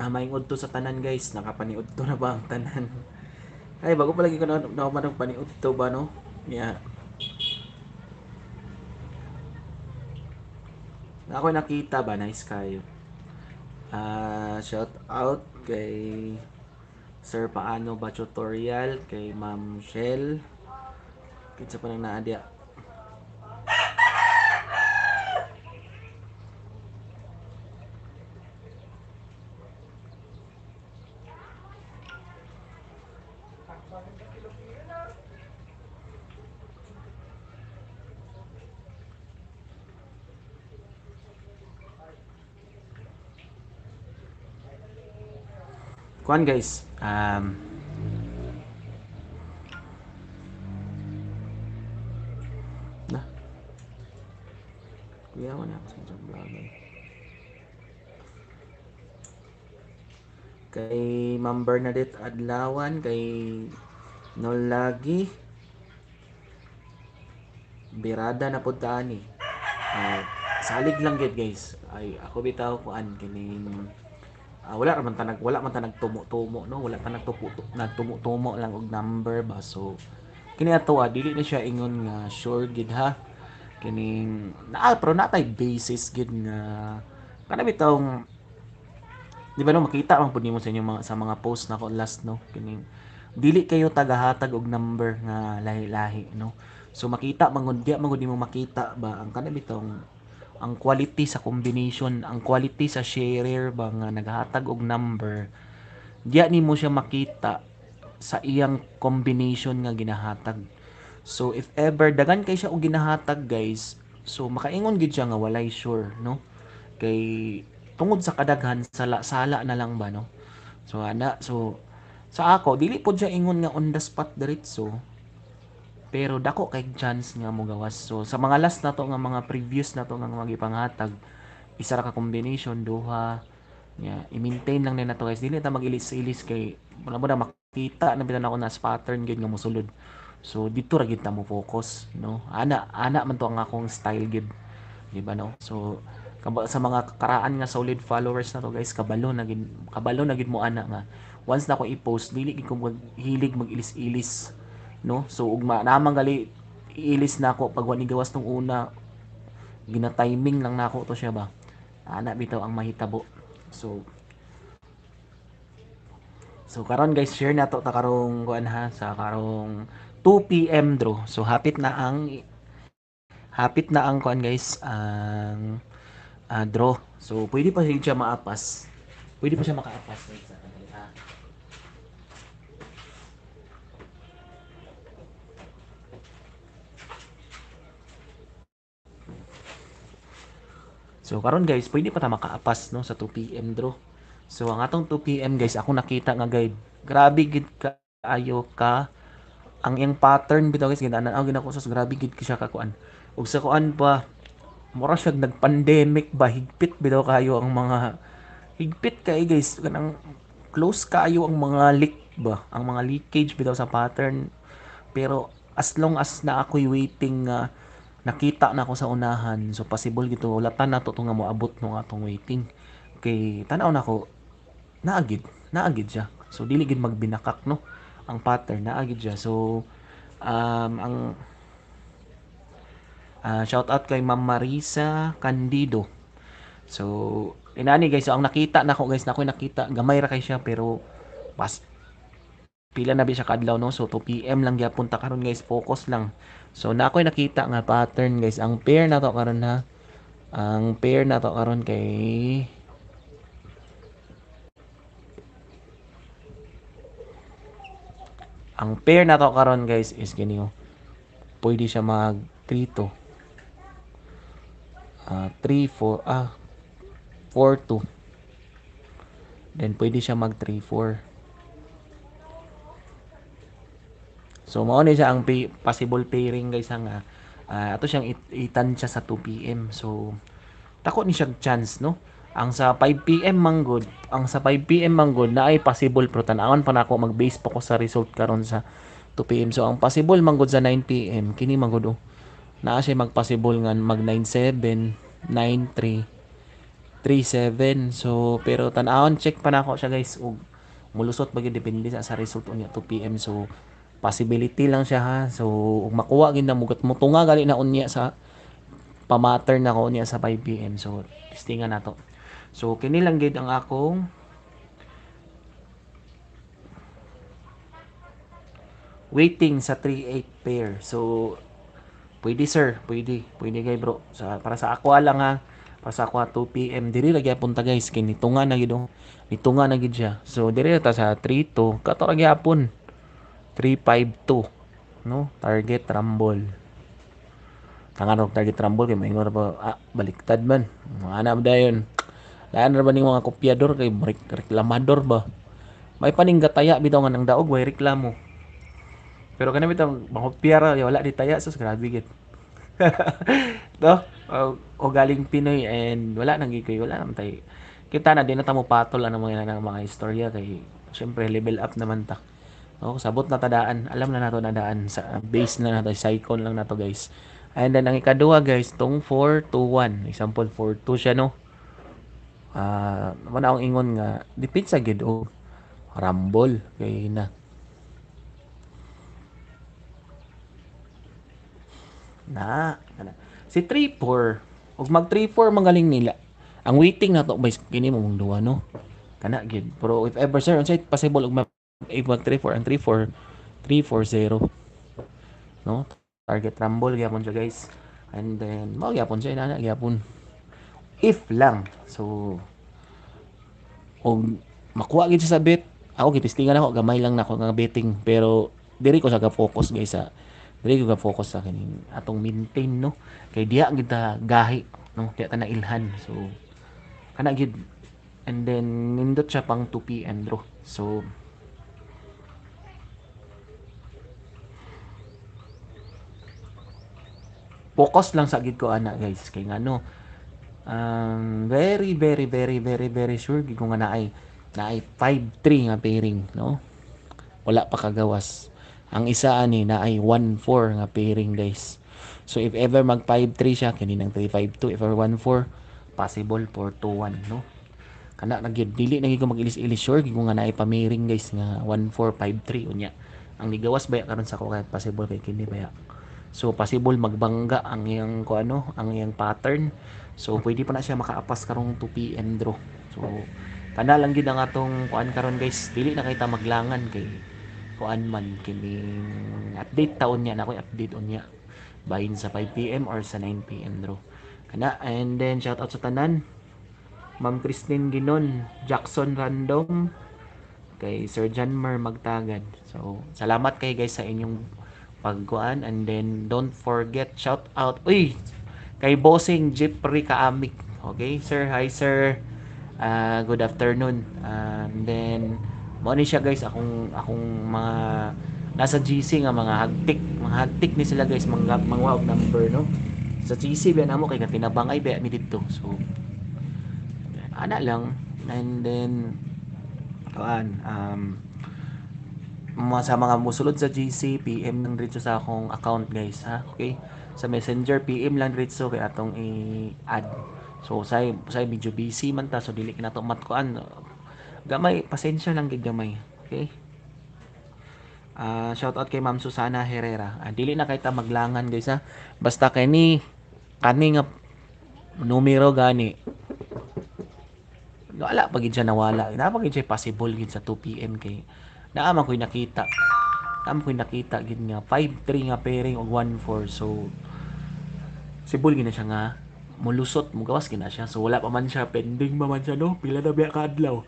Maayong udto sa tanan, guys. Nakapaniudto na ba ang tanan? Ay, bago pa lagi ko na na paniudto ba, no? Yeah. Na ako nakita ba, nice kayo. Shout out kay Sir Paano ba tutorial, kay Ma'am Shell. Kinsa pa nang naa diya? Kuan guys, na. Kuya ko na ako sa vlog. Kay Ma'am Bernadette Adlawan, kay Nolagi Birada na pud ta ani. Salig lang gyud guys. Ay ako bitaw kuan kining wala ra man ta nag wala man ta nagtumo-tumo, no, wala ta nagtupo nagtumo-tumo lang og number ba. So kini ato dili na siya ingon nga sure gid ha. Kining naa pero natay basis gid nga kana bitawng di ba no, makita man pud nimo sa inyong mga sa mga post nako last, no, kining dili kayo tagahatag og number nga lahi-lahi, no. So makita man gud diya man gud nimo makita ba ang kana bitawng ang quality sa combination, ang quality sa sharer ba nga naghatag og number, diya nimo siya makita sa iyang combination nga ginahatag. So if ever dagan kay siya og ginahatag guys, so makaingon gid siya nga walay sure, no, kay tungod sa kadaghan sala-sala na lang ba, no. So ana, so sa ako dili pod siya ingon nga on the spot diretso, pero dako kay chance nga mogawas. So sa mga last na to nga mga previous na to nga mga gipanghatag, isa ra ka combination, duha nya, i-maintain lang na to guys, dili ta mag-ilis-ilis kay wala mo na makita na bitan ako na pattern gyud nga mosulod. So dito ra gyud ta mo focus, no. Ana ana man to ang akong style gyud, di ba, no. So sa mga karaan nga solid followers na to guys, kabalo na gid mo ana nga once na ko i-post dili gid ko hilig mag-ilis-ilis, no. So ugma naman gali iilis na ako pag wa ni gawas nung una, gina-timing lang nako to siya ba. Ana bitaw ang mahitabo. So karon guys, share na to ta karong kuan ha, sa karong 2 PM draw. So hapit na ang kuan guys, ang draw. So pwede pa siya maapas. Pwede pa siya makaapas guys. So karon guys, pwede pa ta makaapas, no, sa 2 PM draw. So ang atong 2 PM guys, ako nakita nga guide. Grabe gid kaayo ka ang iyang pattern bitaw guys, ginanan ako ginako sus, grabe gid siya ka kuan. Ug sa kuan pa mura siya nag-pandemic ba, higpit bitaw kayo ang mga higpit kay guys, kanang close kaayo ang mga leak ba, ang mga leakage bitaw sa pattern. Pero as long as na ako'y waiting nga nakita na ako sa unahan, so possible gito latan na to nga moabot no atong waiting. Kay tan-aw nako naagid siya. So dili gid magbinakak, no, ang pattern naagid siya. So ang shout out kay Ma'am Marisa Candido. So inani guys, so ang nakita nako guys, nako nakita gamay ra kay siya pero pas pila na bi siya kaadlaw, no. So 2 PM lang gyapon ta karon guys, focus lang. So na ako'y nakita nga pattern guys, ang pair na to karon ha. Ang pair na to karon kay guys is gini, oh. Pwede siya mag 3-2. 3-4, 4-2. Then pwede siya mag 3-4. So mao ni siya ang possible pairing guys nga ato siyang itansya sa 2 PM. So tako ni siya chance, no. Ang sa 5 PM manggod, ang sa 5 PM manggod na ay possible pero tan-awon pa nako, mag-base pa ko sa result karon sa 2 PM. So ang possible manggod sa 9 PM kini manggod, oh. Naa siya mag-possible nga mag 9-7, 9-3, 3-7. So pero tan-awon, check pa nako siya guys ug mulusot ba gyud, depende sa result unya 2 PM. So possibility lang siya ha. So ug makuha gid na mugat mutunga gali na unya sa pamatter na ko unya sa 5 PM. So testingan nato. So kini lang gid ang akong waiting sa 3-8 pair. So pwede sir, pwede, pwede kay bro. Sa para sa ako lang ha. Para sa ako 2 PM diri ra gyapon ta guys kay nitunga na gid oh. Nitunga na gid siya. So diri ta sa 3-2 kato ra gyapon. 3-5-2 no, target rumble. Tangan og target rumble kay maingon ra ba baliktad man. Mga ana ba dayon. Laan ra ba ning mga kopyador kay reklamador ba. May paninggataya bitaw nga nang daog way reklamo. Pero kana bitaw mangopya ra wala di taya, sus grabe gid. No? O galing Pinoy and wala nang gikoy, wala naman tay. Kita na di na ta mo patol ang mga istorya kay syempre level up naman ta. No, sabot na tadaan, alam na nato na daan sa base na nato, cycle lang nato guys. And then ang ikaduha guys, tong 4-2-1. Example 4-2 siya no. Wala akong ingon nga dipit sa gid og rumble kay na. Na, kana. Si 3-4 ug mag 3-4 magaling nila. Ang waiting na to by kini mo mong duha no. Kana gid. Pero if ever sir unsay possible og mag 3-4 ang 3-4 3-4-0 no. Target rumble gyapon siya guys. And then mao gyapon siya inana gyapon. If lang. So og makuha gid siya sa bet, ako gitistingan ako gamay lang nako nga betting pero diri ko sa ga-focus guys sa diri ko ga-focus sa kining atong maintain no. Kay diha gid ta gahi no, diha ta nailhan. So kana gid. And then nindot siya pang 2 PM draw. So focus lang sa gid ko ana guys kay ngano very very very very very sure gid ko nga naay 5-3 nga pairing no. Wala pa kagawas. Ang isa ani naay 1-4 nga pairing guys. So if ever mag 5-3 siya kini nang 3-5-2, if ever 1-4 possible 4-2-1 no. Kana na gyud dili na gyud ko mag-ilis-ilis, sure gid ko nga naay pamiring guys nga 1-4-5-3 unya. Ang nigawas baya karon sa ko kahit possible kay kini baya. So possible magbangga ang iyang ko ano, ang iyang pattern. So pwede pa na siya makaapas karong 2 PM draw. So kana lang gid ang atong kuan karon guys. Dili na kay ta maglangan kay kuan man kining update taon niya na ako'y update unya bahin sa 5 PM or sa 9 PM draw. Kana and then shout out sa tanan. Ma'am Christine Ginon, Jackson Random, kay Sir John Mer Magtagad. So salamat kay guys sa inyong pagkuan and then don't forget shout out uy kay Bossing Jeffrey Kaamik. Okay sir, hi sir. Good afternoon. And then mo ni siya guys akong mga nasa GC nga mga hagtik ni sila guys, mga og number no. Sa GC ba namo kay tinabangay ba mi didto. So ana lang and then kuan sa mga musulod sa GC, PM lang diretso sa akong account guys ha. Okay? Sa Messenger PM lang diretso kay atong i-add. So say medyo busy man ta so dili na to matkuan. Gamay pasensya lang gid gamay. Okay? Shout out kay Ma'am Susana Herrera. Dili na kay ta maglangan guys ha. Basta kini kani nga numero gani. Wala pa gid siya nawala. Naa pa gid siya possible gid sa 2 PM kay naa man ko'y nakita. Naa man ko'y nakita gid nga 5-3 nga pairing og 1-4. So sibol gid na siya nga mulusot, mugawas gid na siya. So wala pa man siya, pending pa man siya no. Pila na biya ka adlaw.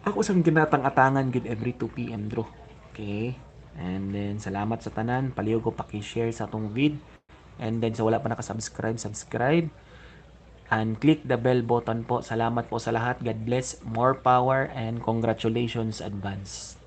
Ako sang ginatang-atangan gid every 2 PM draw. Okay? And then salamat sa tanan. Palihog ko paki-share sa atong vid. And then sa wala pa naka-subscribe, subscribe. And click the bell button po. Salamat po sa lahat. God bless. More power and congratulations advance.